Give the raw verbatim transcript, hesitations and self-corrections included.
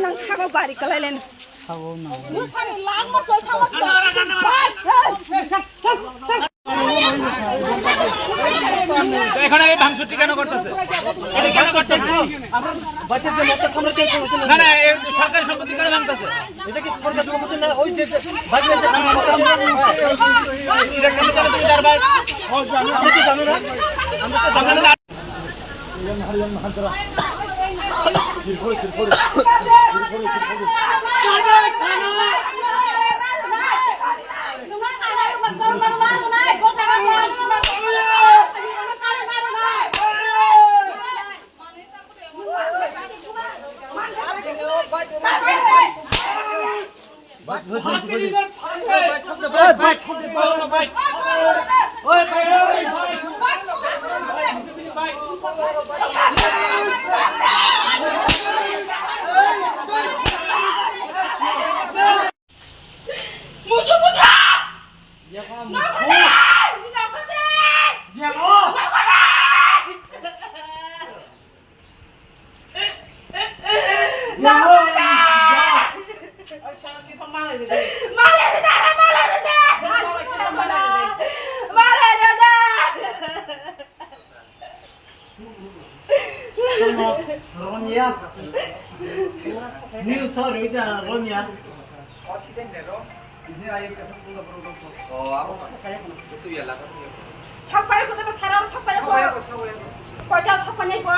Nang sabo bari kalai len. এখানে এই ভাঙচুরটি কেন করতেছে? এটা কেন করতেছে? না, না, এই সরকারি সম্পত্তি কেন ভাঙতেছে? এটা কি সরকারি সম্পত্তি না? ওই যে, যে ভাঙলে যে ভাঙা মতো আছে, হ্যাঁ। এটা কেন করে তুমি তার ভাই? আমরা তো জানি না। আমরা তো জানি না। Romia. New sorry, Romia. Sapai ko, sapai ko, sapai ko. Koi jao sapai ko?